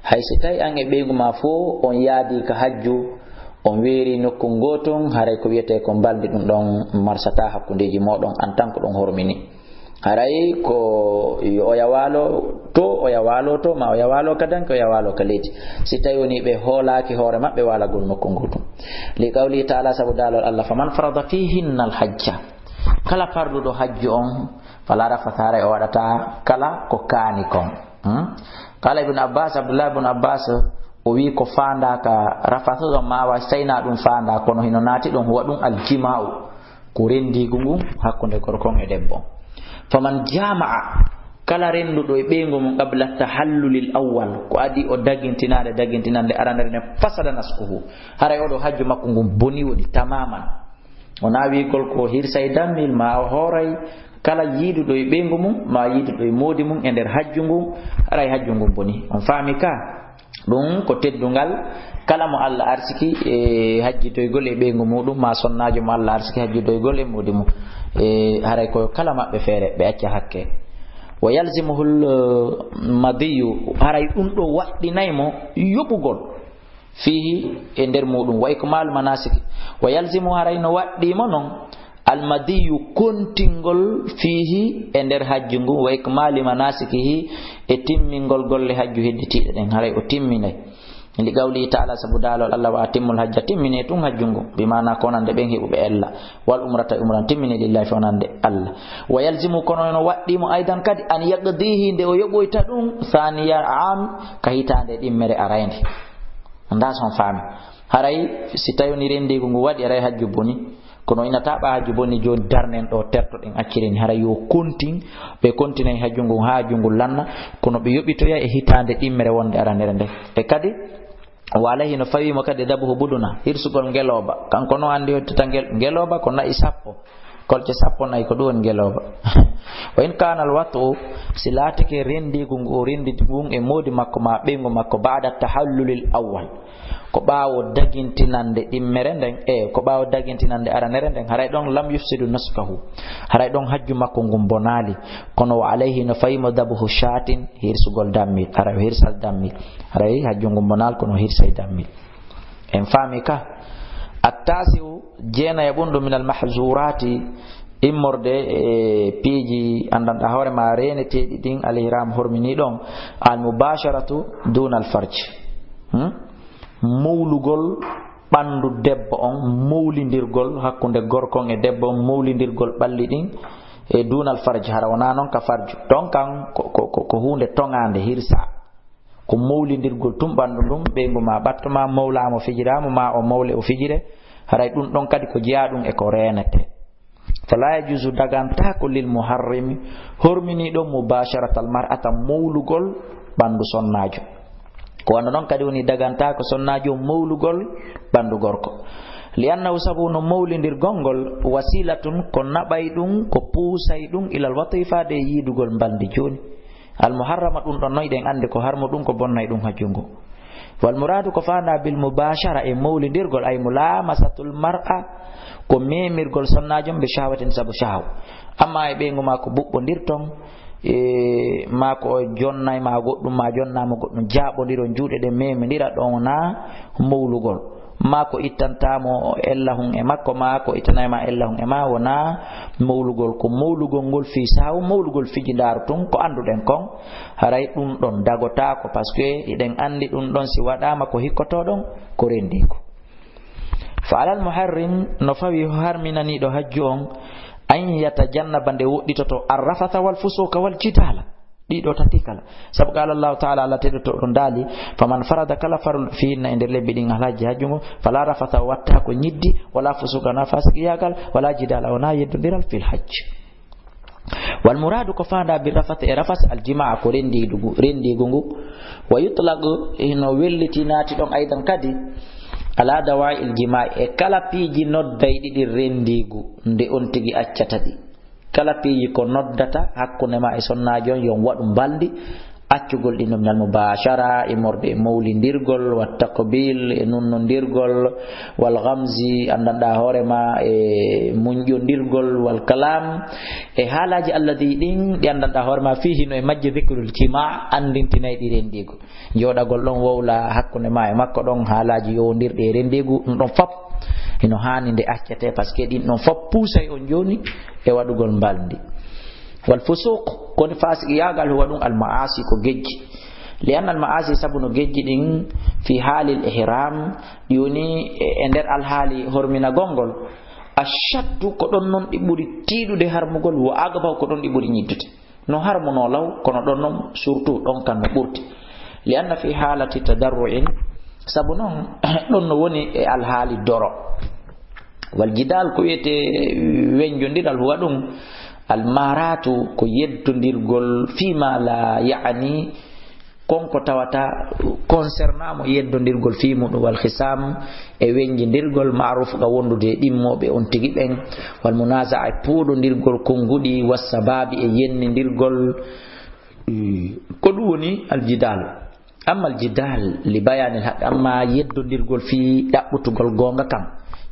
Hay si tawi an e ɓeyngu ma fof on yaadi ka hajju, on weeri nokku ngotun, haray ko wiyete ko mbalndi ɗum ɗon marsata hakkundeji moɗon en tant que ɗon hormini. Haray ko yo oya waalo to, oya waalo to, ma oya waalo ka danki, oya waalo ka leydi. Si tawi woni ɓe hoolaaki hoore maɓɓe waalagol nokku ngotun. Li qawli ta'ala, sabu daalol Allah, faman farada fihinna al hajja. Kala farduɗo hajju on, fala rafasa, haray o waɗata kala ko kaani kon. Hmm? Kala Ibn Abbas, Abdullah ibn Abbas, o wi ko faanda ka rafasa ɗon, ma wa sayna ɗum faanda, kono hino naati ɗon, huwa ɗum al jima'u, ko rendigu ngun hakkunde gorko on e debbo on. Faman jama'a, kala renduɗo e ɓeyngu mum, qabla tahallulil awwal, ko adi o dagintinaade, dagintinande aranere nden, fasada naskuhu, haray oɗo hajju makko ngun boni, woɗi tamaman. O naawigol ko hirsay dammil, ma o hooray kala yiiduɗo e ɓeyngu mum, ma yiiduɗo e moodi mum e nder hajju ngun, haray hajju ngun boni. On faami ka? Ɗum ko teddungal kala mo Allah arsiki e hajjidoygol e ɓeyngu muɗum, ma sonnaajo mo Allah arsiki hajjidoygol e moodi mum. E, haray ko kala maɓɓe feere, ɓe acca hakke. Wa yalzimuhul, eh, madiyu, haray ɗum ɗo waɗɗinay mo yoɓugol. Fihi, e nder muɗum, wa ikmalu manasiki. Wa yalzimu, haray no waɗɗii mo non, almadiyu, kontingol, fihi, e nder hajju ngun, wa ikmali manasikihi, e timmingol golle hajju hedditiiɗe ɗen, haray o timminay. Li qawlihi ta'ala, sabu daalol Allah, wa atimmul hajja, timmine tun hajju ngun, bi maana ko wonande ɓen heɓuɓe ella, wal umrata, umran timmine, lillahi, fo wonande Allah. Wa yalzimu, kono no waɗɗii mo aydan kadi, an yaqdihi, nde o yoɓoyta ɗum, thaniya am, ka hitaande ɗimmere araynde. Nda son faami. Haray si tawi woni rendigu ngu waɗi, haray hajju boni. Kono ina taɓa hajju boni, joni darnen ɗo, tertoɗen, acciren. Haray yo kontin, ɓe kontinay hajju ngun haa hajju ngun lanna. Kono ɓe yoɓitoya e hitaande ɗimmere wonde aranere nde. E kadi, wa alayhi, no fawimo kadi, dabuhu buduna, hirsugol ngelooba. Kanko no andi hottata ngel-, ngelooba ko na'i sappo. Kolce sappo nayi, ko ɗum woni ngelooba. Wa in kana al wat'u, si laatike rendigu ngu o rendi ngun e moodi makko ma ɓeyngu makko, ba'da tahallulil awwal, ko ɓaawo dagintinande ɗimmere nden, e ko ɓaawo dagintinande aranere nden, haray ɗon lam yufsidu nuskahu, haray ɗon hajju makko ngun bonaali, kono wa alayhi, no fawimo, dabuhu shatin, hirsugol dammil, haray o hirsay dammil, haray hajju ngun bonaali kono o hirsay dammil. En faami ka? Attasi'u, jeenayaɓun ɗum, min al mahzurati, immorde e piiji anndanɗa hoore ma reeneteeɗi ɗin, al ihram hormini ɗon, al mubasharatu duna al farj. Hmm? Mowlugol ɓanndu debbo on, mowlindirgol hakkunde gorko on e debbo on, mowlindirgol ɓalli ɗin e duna al farj, hara wona non ka farju. Ɗon kan ko, ko, ko, ko huunde toŋaande, hirsa. Ko mowlindirgol tun ɓanndu ndun, ɓeyngu ma ɓatto ma, mowla mo fijira mo, ma o mowle o fijire, haray ɗun ɗon kadi ko jeyaa ɗun e ko reenete. Fala yajuzu, dagantaako, lil muharrimi, horminiiɗo, mubasharatal mar'ata, mowlugol ɓanndu sonnaajo. Ko wano noon kadi woni dagantaako sonnaajo mowlugol ɓanndu gorko. Li annahu, sabu no mowlindirgol ngol, wasilatun, ko naɓay ɗum, ko puusay ɗum, ilal wat'i, faade e yiidugol mbalndi. Jooni, al muharrama, ɗum ɗon noon eɗen anndi ko harmu ɗum, ko bonnay ɗum hajju ngu. Wal muraadu, ko faandaa bil mubashara, e mowlindirgol, ay mulamasatul mar'a, ko memirgol sonnaajo mum, bi shahwatin, sabu shahwa. Amma e ɓeyngu ma ko ɓuɓɓondirton, e, ma ko o jonnay ma goɗɗum, ma jonnaama goɗɗum, jaaɓondiron juuɗe ɗen, memindira, ɗon wonaa mowlugol. Ma ko ittantamo ella hun e makko, ma ko ittanay ma ella hun e ma, wonaa mowlugol. Ko mowlugol ngol fii sawu mowlugol fijindaaru tun, ko annduɗen kon, haray ɗum ɗon dagotaako, parce que eɗen anndi ɗum ɗon si waɗaama ko hikkotoo ɗon, ko rendiigu. Fa alal muharrim, no fawi harminaniiɗo hajju on, an yatajannaba, nde woɗɗitoto, arrafasa wal fusuqa wal jidala. Ɗiɗo tati kala. Sabu qala Allahu ta'ala, Allah teddotoo ɗon daali, faman farada, kala farlu, fihinna, e nder lebbi ɗin, al hajji, hajju ngun, fala rafasa, watta ko ñiddi, wala fusuqa, na fasikiyaagal, wala jidala, wona yeddondiral, fil hajj. Wal muradu, ko faandaa bi rafas, e rafas, al jimaa, ko rendiigu, rendiigu ngu. Wa yutlaq, hino welliti naati ɗon aydan kadi, ala dawa'i al jimaa, e kala piiji noddayɗi ɗin rendiigu, nde on tigi accata ɗi. Kala piiji ko noddata hakkunde ma e sonnaajo on, yo on waɗu mbalndi, accugol ɗi ɗon, minal mubashara, immorde e mowlindirgol, wa taqbil, e nunnondirgol, wal ghamzi, anndanɗaa hoore ma e muñƴondirgol, wal kalam, e haalaaji alladi ɗin ɗi anndanɗaa hoore ma, fihi, no e majje, dhikrul jimaa, anndintinay ɗi rendiigu. Jooɗagol ɗon wowla hakkunde ma e makko ɗon, haalaaji yowondirɗi e rendiigu, ɗum ɗon fop hino haani nde accete, parce que ɗin ɗon fop puusay on jooni e waɗugol mbalndi. Wal fusuq, ko woni fasikiyaagal, huwa ɗum al ma'asi, ko gejji. Li anna al ma'asi, sabu no gejji ɗin, fi haalil ihram, ɗi woni e, e nder alhaali horminagol ngol, ashaddu, ko ɗon non ɗi ɓuri tiiɗude harmugol, wa agbaw, ko ɗon ɗi ɓuri ñiddude. No harmunoo law, kono ɗon non surtout ɗon kan no ɓurti. Li anna fi haalati tadarru'in, sabu non ɗon no woni e alhaali doro. Wal jidal, ko wiyetee weñjondiral, huwa ɗum al maratu, ko yeddondirgol, fima la ya'ni, kon ko tawata concernamo yeddondirgol fii muɗum, wal khisam, e weñjindirgol, ma'ruf, ka wondude e ɗimmooɓe on tigi ɓen, wal munaza'a, e puuɗondirgol konnguɗi, was sababi, e yennindirgol, ko ɗum woni al jidal. Amma al jidal li bayanil haqq, amma yeddondirgol fii ɗaɓɓutugol goonga kan.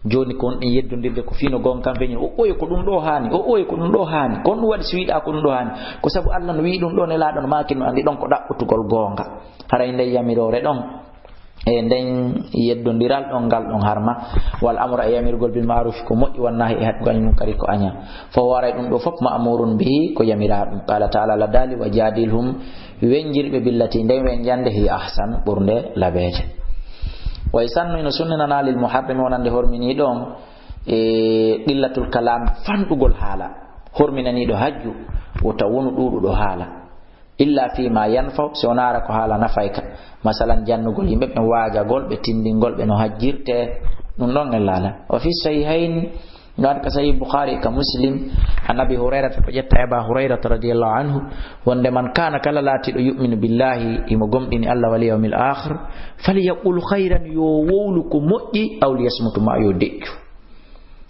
Jooni ko on ɗin yeddondirde ko fii no goonga kan feñi. O oye ko ɗum ɗo haani, o oye ko ɗum ɗo haani. Ko on ɗum waɗi si wiɗa ko ɗum ɗo haani. Ko sabu Allah no wi'i ɗum ɗo, Nelaaɗo no maaki, no anndi ɗon ko ɗaɓɓutugol goonga. Haray nden yamiroore ɗon, e nden yeddondiral ɗon ngal ɗon harma. Wal amru, e yamirgol, bil ma'ruf, ko moƴƴi, wan nahyi, e haɗugol, anil munkari, ko aña. Fo waray ɗum ɗo fop ma'murun bihi, ko yamiraa ɗum. Qala ta'ala, Allah daali, wa jadilhum, weñjirɓe, billati, nden weñjande, hiya ahsan, ɓurnde labeeje. Wa yusannu, hino sunninanaa, lil muharrimi, wonande horminiiɗo on, e qillatul kalam, fanɗugol haala. Horminaniiɗo hajju, wota wonu ɗuuɗuɗo haala. Illa fi ma yanfa, si wonaa hara ko haala nafay ka. Masalan, jannugol yimɓe ɓen, waajagol ɓe, tindingol ɓe no hajjirte, ɗum ɗon e laala. Wa fi sahihayn, no ari ka Sahih Bukhari ka Muslim, an Abi Hurayrata, ko ƴetta e Aba Hurayrata radiyallahu anhu, wonde man kana, kala laatiiɗo, yu'minu billahi, imo gomɗini Allah, wal yawmil akhir, falyaqul khayran, yo wowlu ko moƴƴi, aw liyasmut, ma yo deƴƴu.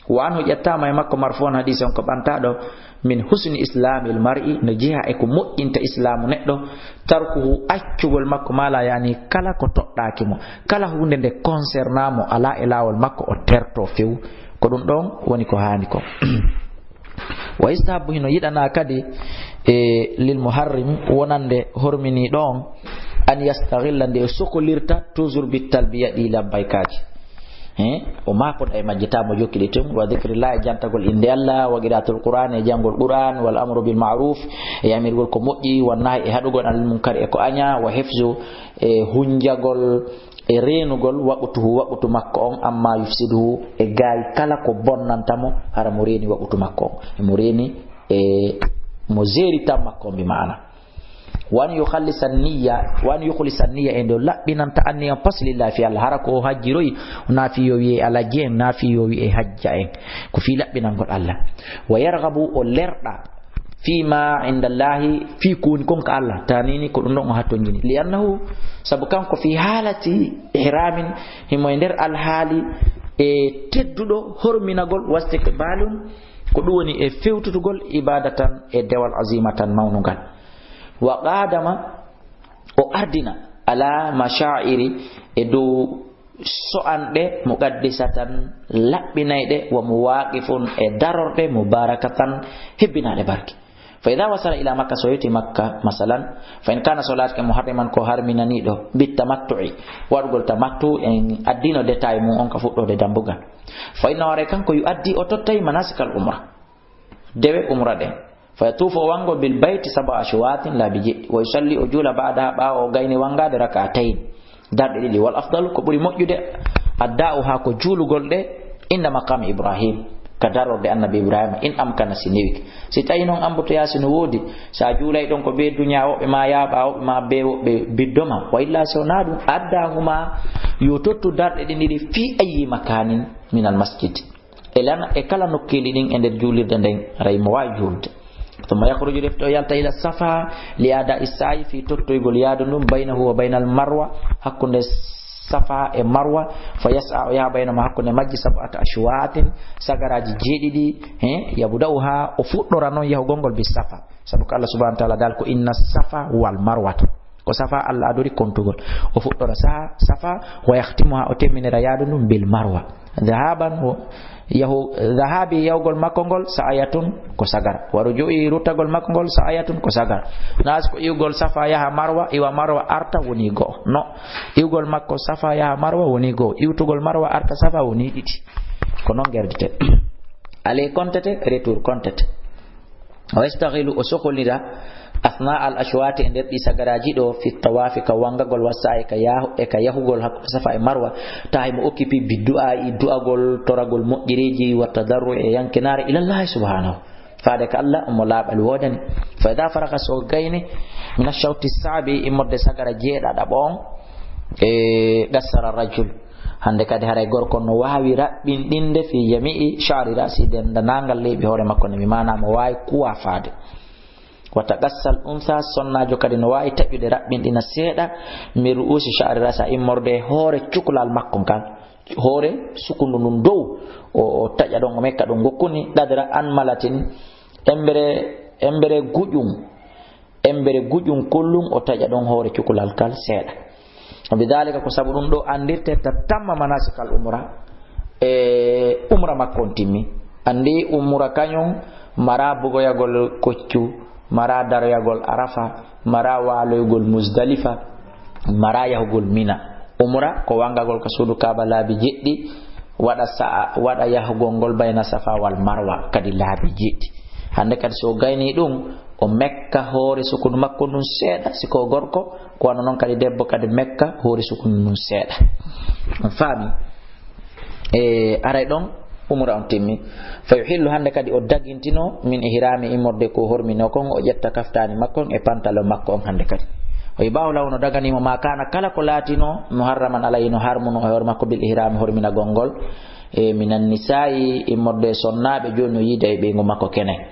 Wa anhu, ƴettaama e makko, marfu'an, hadiis on ko ɓantaaɗo, min husni islamil mar'i, no jeyaa e ko moƴƴinta islaamu neɗɗo, tarkuhu, accugol makko, ma la yani, kala ko toɗɗaaki mo, kala huunde nde concernaa mo, alaa e laawol makko o tertoo few. Ko ɗum ɗon woni ko haani ko. Wa yustahabbu, hino yiɗanaa kadi, e lil muharrim, wonande horminiiɗo on, an yastaghilla, nde o sokolirta toujours bit talbiya, ɗi labbaykaaji. He, o maakoda e majje, taa mo jokki ɗi tun, wa dhikrillah, e jantagol innde Allah, wa qiraatul Qur'an, e janngol Qur'an, wal amru bil ma'ruf, e yamirgol ko moƴƴi, wan nahyi, e haɗugol anil munkar, e ko aña, wa hifzu, e hunjagol, e reenugol, waqtuhu, waqtu makko on, amma yufsiduhu, e gaay kala ko bonnanta mo, hara mo reeni waqtu makko on, mo reeni e mo zeeri tan makko on, bi maana. Wa an yukhlisa niyya, wa an yukhlisa niyya, e nde o laɓɓinanta anniya on pas lillahi fi Allah. Hara ko o hajjiroyi, na fi yo wi'e Alhaji en, na fi yo wi'e Hajja en. Ko fi laɓɓinangol Allah. Wa yarghabu, o lerɗa, fi ma inda Allahi, fi ko woni kon ka Allah. Tanini ko ɗum ɗon o hattonjini. Li annahu, sabu kanko fi halati ihramin, himo e nder alhaali e tedduɗo horminagol, wastiqbalun, ko ɗum woni e fewtutugol ibadatan e dewal azimatan mawnungal. Wa qadama, o ardina ala mashaa'iri e dow so'anɗe muqaddisatan laɓɓinayɗe wa muwaqifun e darorɗe mubarakatan hebbinaaɗe barke. Fa idha wasala ila Makka, so yewti Makka, masalan, fa in kana so laatike muharriman ko harminaniiɗo bit tamattu'i, waɗugol tamattu en addino détail mum on ka fuɗɗoode dambugal. Fa inna ware kanko yu addi o tottay manasikal umra. Dewe umra ɗen. Fa yatuufu o wango bil bayti sab'a ashwatin laabi jeɗɗi. Wa yusalli o juula ba'da ɓaawo o gayni wangaade rak'atayn. Darɗe ɗiɗi. Wal afdal ko ɓuri moƴƴude adda'uha ko juulugol ɗe inda maqami Ibrahim. Ka darorde annabi Ibrahima in amkana si newike. Si tawi noon ambotoyaasi no woodi, sa juulay ɗon ko be duña woɓɓe ma yaaɓa woɓɓe ma be woɓɓe biddo ma. Wa illa si wonaa ɗum addahuma yo tottu darɗe ɗin ɗiɗi fi ayyi makanin minal masjid. E lana, e kala nokkeeli ɗin e nder juulirde nden, ray mo waawi juulde. Thumma yakhruju, refti o yalta ila Safa, li ada issa'i, fi tottoygol yaadu ndun, baynahu wa baynal Marwa, hakkunde Safa e Marwa, fa yas'a, o yaha baynahuma, hakkunde majji, sab'ata ashwa'atin, sagaraaji jeeɗiɗi, he, yabda'uha, o fuɗɗora non yahugol ngol bi Safa. Sabu ko Allah subhanahu wa ta'ala dal ko inna Safa wal Marwata. Ko Safa Allah adori kontugol. O fuɗɗora sa-, Safa, wa yahtimuha, o temminira yaadu ndun bil Marwa. Dhahaban, o yahu-, dhahabi yahugol makko ngol sa'ayatun ko sagara. Wa ruju'i ruttagol makko ngol sa'ayatun ko sagara. Nas ko iwgol Safa yaha Marwa, iwa Marwa arta woni go'o. No. Iwgol makko Safa yaha Marwa woni go'o. Iwtugol Marwa arta Safa woni ɗiɗi. Ko non gerdete. Ale kontete, retour kontete. Wa yashtaghilu, o sokolira, athna al ashwati, e nder ɗi sagaraaji ɗo, fi tawaafi, ka wangagol, wa sa'i, ka yahu-, e ka yahugol hakkunde Safa e Marwa, tawi mo occupé bi du'a, e du'agol, toragol moƴƴereeji, wa tadarru, e yankinaare, ila Allah subhanahu. Faade ka Allah, mo laaɓal woodani. Fa idha faraga, so gayni, min ashawti sa'bi, immorde sagara jeeɗaɗaɓo on, e qassara rajul. Hande kadi haray gorko no waawi raɓɓinɗinde fi jami'i sha'ri ra'si, dendanangal leeɓi hoore makko ne, mi maana mo waawi kuwafaade. Wa taqassal unsa, sonnaajo kadi no waawi taƴude raɓɓinɗina seeɗa, min ru'usi sha'ri ra'si, immorde hoore cukalal makko ngal, hoore sukundu ndun dow, o, o taƴa ɗon, o mekka ɗon, gokkuni qadra anmalatin, embere, embere guƴum. Embere guƴum kullum o taƴa ɗon hoore cukalal kal seeɗa. Wa bidhalika, ko sabu ɗum ɗo anndirte tatamma manasikal umra, e umra makko on timmi. Anndi umra kañum mara bugoyagol koccu, mara daroyagol Arafa, mara waaloygol Muzdalifa, mara yahugol Mina. Umra ko wangagol ka suudu Kaaba laabi jeɗɗi, waɗa sa'a, waɗa yahugol ngol bayna Safa wal Marwa kadi laabi jeɗɗi. Hande kadi so gayni ɗum, o mekka hoore sukundu makko ndun seeɗa, si ko gorko, ko wano non kadi debbo kadi mekka hoore sukundu ndun seeɗa. On faami? E, aray ɗon, umra on timmi. Fa yuhillu, hande kadi o dagintino, min ihrami, immorde ko hormino kon, o ƴetta kaftani makko on e pantalon makko on hande kadi. O ibahu lahu, no daganimo, ma kana, kala ko laatino, muharraman alayhi, no harmuno e hoore makko, bil ihrami, horminagol ngol. E, minan nisa'i, immorde sonnaaɓe, joni o yiida e ɓeyngu makko kene.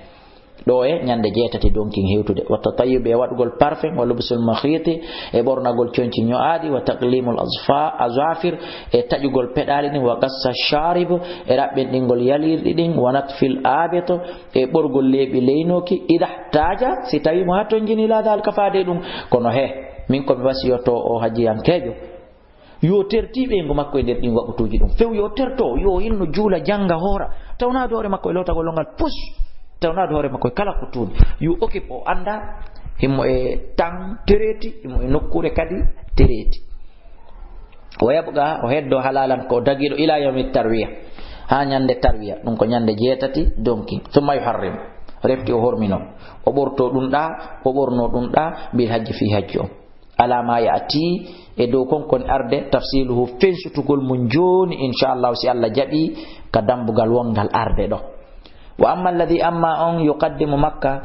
Ɗo e ñande jeetati donkin hewtude. Wa tatayyub, e waɗugol parfum, wa lubsul makhiti, e ɓornagol conci ño'aɗi, wa taqlimul azfa-, azafir, e taƴugol peɗaali ɗin, wa qassa sharib, e raɓɓinɗingol yalirɗi ɗin, wa natfil abit, e ɓorgol leeɓi leynoki, idha taja, si tawi mo ha tonjini ila dhalika faade ɗum. Kono he, min ko mi wasiyoto o hajiyankeejo. Yo terti ɓeyngu makko e nder ɗin waɓutuuji ɗum. Few yo terto, yo hinno juula, janga, hoora. Tawnaade hoore makko e lootagol longal, pus. Tawnaade hoore makko e kala ko tuuni. Yo occupé o annda, himo e tan tereeti, himo e nokkuure kadi tereeti. O yabqa, o heddo halalan ko dagiɗo ila yawmi tarwiya. Ha ñande tarwiya, ɗum ko ñande jeetati donki. Thumma yuharrim. Refti o hormino. O ɓorto ɗum ɗa, o ɓorno ɗum ɗa, bil hajji fi hajji on. Ala ma ya'ti, e dow kon kon arde, tafsiluhu, fensutugol mum jooni, inchallahu, si Allah jaɓi, ka dambugal wongal arde ɗo. Wa amma alladhi, amma on yuqaddimu Makka,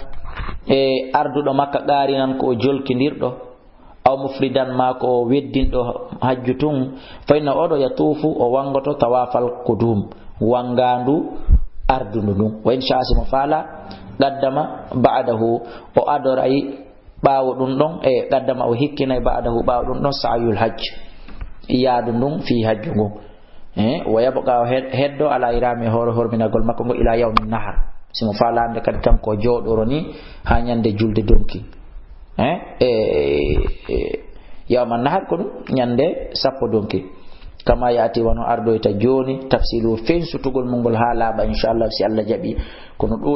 E arduɗo Makka qaarinan ko o jolkindirɗo, aw mufridan ma ko o weddinɗo hajju tun, fa inna oɗo yatuufu o wangoto tawaafal qudum, wangaandu ardundu ndun. Wa in sha'a, si mo faala, qaddama ba'dahu, o adoray ɓaawo ɗun ɗon, e qaddama o hikkinay ba'dahu ɓaawo ɗun ɗon sa'yul hajj, yaadu ndun fii hajju ngun. Eh, wa yabqa o hed-, heddo ala ihrami hoore horminagol makko ngo ila yawmin nahar. Si mo faala hande kadi kanko o jooɗoro ni ha ñande julde donki. Eh, e, e, yawman nahar ko ɗum ñande sappo donki. Kama yaati wano ardoyta jooni tafsilu fensutugol mum ngol ha laaɓa inchallah si Allah jaɓi. Kono ɗo